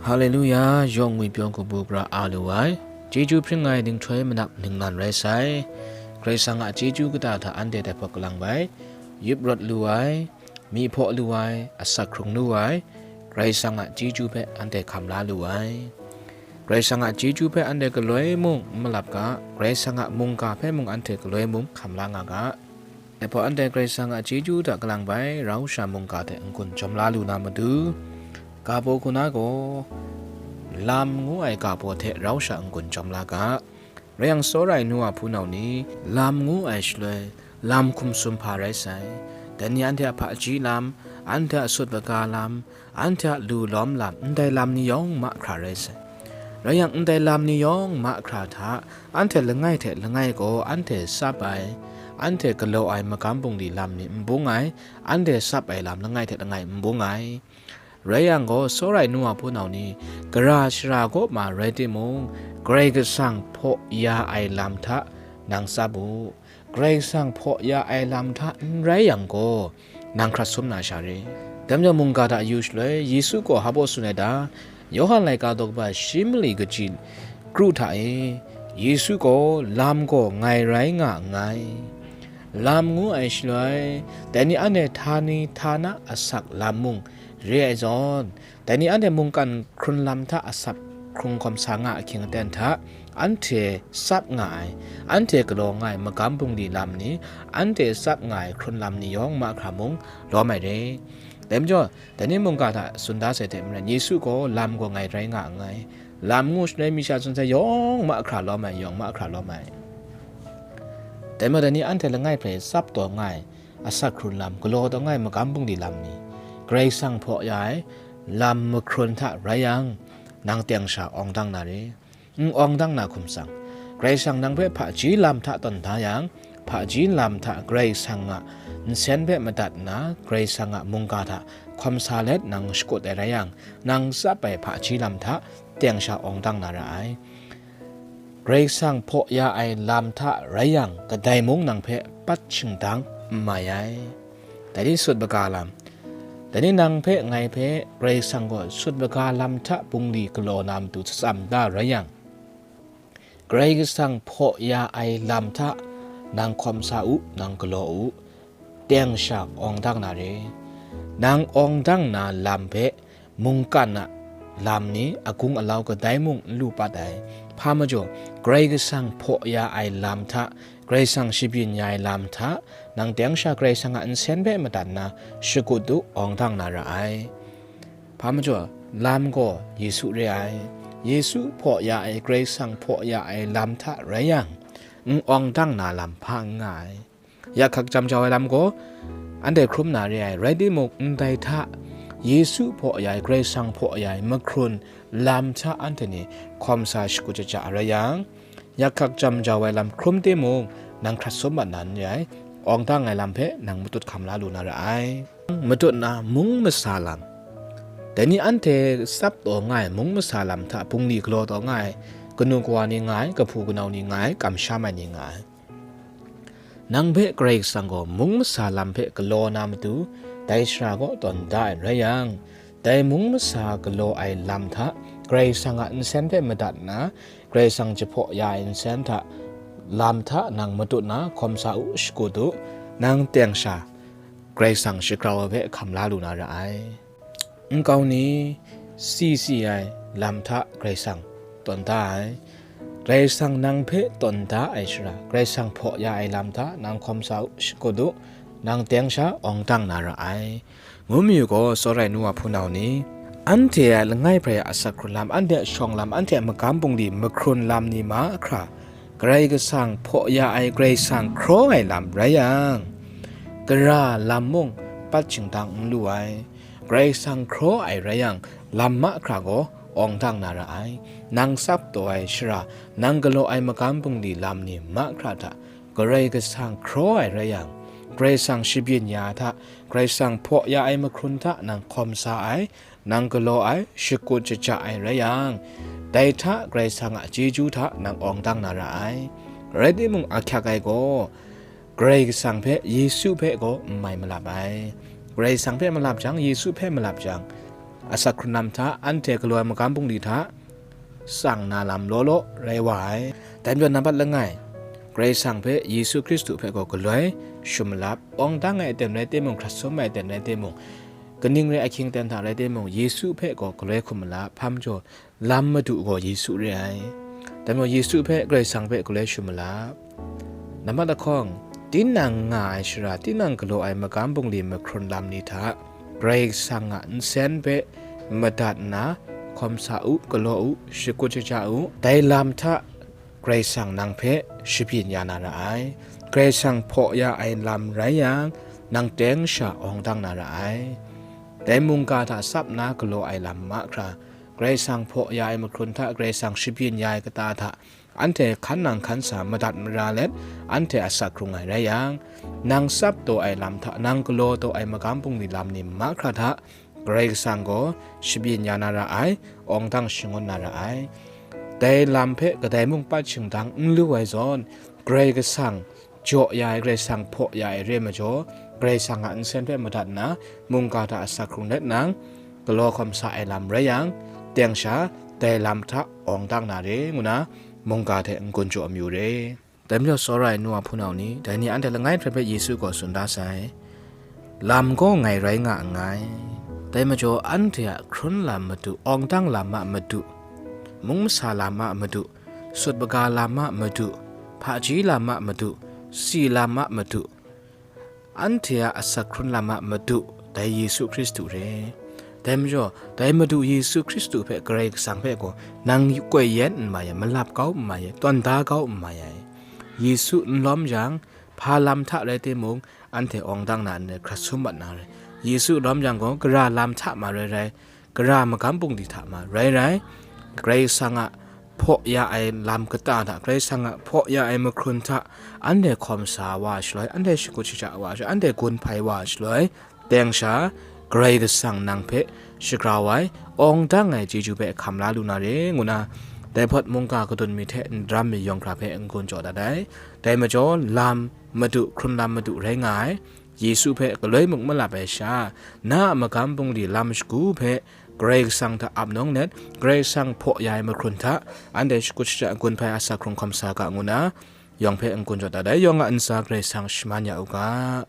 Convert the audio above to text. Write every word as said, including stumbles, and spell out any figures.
Haleluya, yawng ngwipyaw kabu pra a lu ai, chyeju hpring ai dinghtoi manap ningnan rai sai. Karai Kasang a chyeju kata hta anhte dai hpawt kalang bai, yup rawt lu ai, myi hpaw lu ai, asak hkrung lu ai, Karai Kasang a chyeju hpe anhte hkam la lu ai. Karai Kasang a chyeju hpe anhte galoi mung n malap ga, Karai Kasang a mungga hpe mung anhte galoi mung hkam la nga ga. Dai hpawt anhte Karai Kasang a chyeju hta kalang bai rau sha mungga hte n-gun jawm la lu na matu, ga baw hku na gaw, lam ngu ai ga baw hte rau sha n-gun jawm la ga. Rai yang, tsawra ai nu wa hpunau ni, lam ngu ai shaloi, lam hkum sum hpa rai sai. Dai ni anhte a hpaji lam, anhte a sut baga lam, anhte a lu lawm lam, ndai lam ni yawng mahkra rai sai. Rai yang, ndai lam ni yawng mahkra hta, anhte langai hte langai gaw anhte tsap ai, anhte galaw ai magam bungli lam ni n bung ai, anhte tsap ai lam langai hte langai n bung ai. Rai yang gaw, tsawra ai nu wa hpunau ni, gara shara kaw ma rai timung, Karai Kasang hpaw ya ai lam hta nang tsap u. Karai Kasang hpaw ya ai lam hta n rai yang gaw, nang hkrat sum na sha re. Dai majaw mungga hta yu shaloi, Yesu gaw hpa baw tsun ai ta? Yawhan laika daw kaba shi mali kaji kru hta e, Yesu gaw lam gaw ngai rai nga nngai. Lam ngu ai shaloi, dai ni anhte htani htana asak lam mung re ai zawn, dai ni anhte mungkan hkrun lam hta asak hkrung hkawm sa nga ahkying aten hta, anhte tsap nga ai, anhte galaw nga ai magam bungli lam ni, anhte tsap nga ai hkrun lam ni yawng mahkra mung lawm ai re. Dai majaw, dai ni mungga hta tsun da sai hte maren, Yesu gaw lam gaw ngai rai nga nngai, lam ngu shaloi mi sha tsun sai yawng mahkra lawm ai, yawng mahkra lawm ai. Dai majaw, dai ni anhte langai hpe tsap taw nga ai, asak hkrun lam, galaw taw nga ai magam bungli lam ni, Karai Kasang hpaw ya ai lam mahkrun hta rai yang, nang teng sha awng dang na re. N awng dang na hkum tsang, Karai Kasang nang hpe hpaji lam hta tawn da yang, hpaji lam hta Karai Kasang a nsen hpe madat nna, Karai Kasang a mungga hta hkawm sa let nang shakut ai rai yang, nang tsap ai hpaji lam hta teng sha awng dang na ra ai. Karai Kasang hpaw ya ai lam hta rai yang, kadai mung nang hpe pat shingdang n mai ai. Dai ni sut baga lam. Dai ni nang hpe, ngai hpe, Karai Kasang gaw sut baga lam hta bungli galaw na matu shatsam da rai yang, Karai Kasang hpaw ya ai lam hta nang hkawm sa u, nang galaw u, teng sha awng dang na re. Nang awng dang na lam hpe mungkan a lam ni agung alau kadai mung n lu pat ai. Hpa majaw, Karai Kasang hpaw ya ai lam hta, Karai Kasang shabyin ya ai lam hta, nang teng sha Karai Kasang a nsen hpe madat nna, shakut u, awng dang na ra ai. Hpa majaw, lam gaw Yesu re ai. Yesu hpaw ya ai, Karai Kasang hpaw ya ai lam hta rai yang, n awng dang na lam hpa n nga ai. Yak hkak jam jau ai lam gaw, anhte hkrum na re ai, rai timung, ndai hta, Yesu hpaw ya ai, Karai Kasang hpaw ya ai, mahkrun lam hta anhte ni hkawm sa shakut shaja rai yang, yak hkak jam jau ai lam hkrum timung, nang hkrat sum mat na n re ai, awng dang ai lam hpe nang matut hkam la lu na ra ai. Matut na mung masa lam. Dai ni anhte tsap taw nga ai mung masa lam hta bungli galaw taw nga ai, kanu kawa ni nga ai, kahpu kanau ni nga ai, kamsham ai ni nga ai. Nang hpe Karai Kasang gaw mung masa lam hpe galaw na matu, dai shara kaw tawn da ai rai yang, dai mung masa galaw ai lam hta Karai Kasang a nsen hpe madat nna, Karai Kasang jahpaw ya ai nsen hta lam hta nang matut na hkawm sa u, shakut u, nang teng sha Karai Kasang shagrau ai hpe hkam la lu na ra ai. Nkau ni si si ai lam hta Karai Kasang tawn da ai. Karai Kasang nang hpe tawn da ai shara, Karai Kasang hpaw ya ai lam hta nang hkawm sa u, shakut u, nang teng sha awng dang na ra ai. Ngu mayu gaw, tsawra ai nu wa hpunau ni, anhte a langai hprai a asak hkrun lam, anhte a shawng lam, anhte a magam bungli mahkrun lam ni mahkra, Karai Kasang hpaw ya ai, Karai Kasang hkraw ai lam rai yang, gara lam mung pat shingdang n lu ai. Karai Kasang hkraw ai rai yang, lam mahkra gaw awng dang na ra ai. Nang tsap taw ai shara, nang galaw ai magam bungli lam ni mahkra hta, Karai Kasang hkraw ai rai yang, Karai Kasang shabyin ya hta, Karai Kasang hpaw ya ai mahkrun hta nang hkawm sa ai, nang galaw ai, shakut shaja ai rai yang, dai hta Karai Kasang a chyeju hta nang awng dang na ra ai. Rai timung, ahkyak ai gaw, Karai Kasang hpe, Yesu hpe gaw n mai malap ai. Karai Kasang hpe malap jang, Yesu hpe malap jang, asak hkrun lam hta, anhte galaw ai magam bungli hta tsang na lam law law rai wa ai. Dai majaw nambat langai, Karai Kasang hpe, Yesu Hkristu hpe gaw galoi shum malap, awng dang ai aten rai timung, hkrat sum ai aten rai timung, kaning rai ahkying aten hta rai timung, Yesu hpe gaw galoi hkum malap, hpa majaw, lam Madu gaw Yesu re ai. Dai majaw Yesu hpe, Karai Kasang hpe galoi shum malap. Nambat lahkawng, tinang nga ai shara, tinang galaw ai magam bungli mahkrun lam ni hta, Karai Kasang a nsen hpe madat nna, hkawm sa u, galaw u, shakut shaja u, dai lam hta Karai Kasang nang hpe shabyin ya na ra ai. Karai Kasang hpaw ya ai lam rai yang, nang teng sha awng dang na ra ai. Dai mungga hta tsap nna galaw ai lam mahkra, Karai Kasang hpaw ya ai mahkrun hta Karai Kasang shabyin ya ai kata hta, anhte hkan nang hkan sa madat mara let, anhte asak hkrung ai rai yang, nang tsap taw ai lam hta, nang galaw taw ai magam bungli lam ni mahkra hta, Karai Kasang gaw shabyin ya na ra ai, awng dang shangun na ra ai. Dai lam hpe kadai mung pat shingdang n lu ai zawn, Karai Kasang jaw ya ai, Karai Kasang hpaw ya ai re ai majaw, Karai Kasang a nsen hpe madat nna, mungga hta asak hkrung let nang, galaw hkawm sa ai lam rai yang, teng sha dai lam hta awng dang na re, ngu na mungga hte n-gun jaw amyu re. Dai majaw tsawra ai nu wa hpunau ni, dai ni anhte langai hkrai hpe Yesu gaw tsun da sai. Lam gaw ngai rai nga nngai. Dai majaw anhte a hkrun lam Madu, awng dang lam a Madu, mung masa lam a Madu, sut maga lam a Madu, hpaji lam a Madu, si lam a Madu, anhte a asak hkrun lam a Madu, dai Yesu Hkristu re. Dai majaw, dai Madu Yesu Hkristu hpe Karai Kasang hpe gaw nang koi yen n mai ai, malap kau n mai ai, tawn da kau n mai ai. Yesu n lawm jang, hpa lam hta rai timung, anhte awng dang na n rai, hkrat sum mat na rai. Yesu lawm jang gaw, gara lam hta ma rai rai, gara magam bungli hta ma rai rai, Karai Kasang a hpaw ya ai lam kata hta, Karai Kasang a hpaw ya ai mahkrun hta, anhte hkawm sa wa shaloi, anhte shakut shaja wa shaloi, anhte gun hpai wa shaloi, teng sha Karai Kasang nang hpe shagrau ai, awng dang ai chyeju hpe hkam la lu na re, ngu na, dai hpawt mungga kadun mi hte ndram mi yawng hkra hpe n-gun jaw dat ai. Dai majaw, lam Madu, hkrun lam Madu rai nga ai, Yesu hpe galoi mung malap ai sha, na a magam bungli lam shagu hpe Karai Kasang hta ap nawng let, Karai Kasang hpaw ya ai mahkrun hta, anhte shakut shaja gun hpai asak hkrung hkawm sa ga, ngu na, yawng hpe n-gun jaw dat ai. Yawng a ntsa Karai Kasang shaman ya u ga.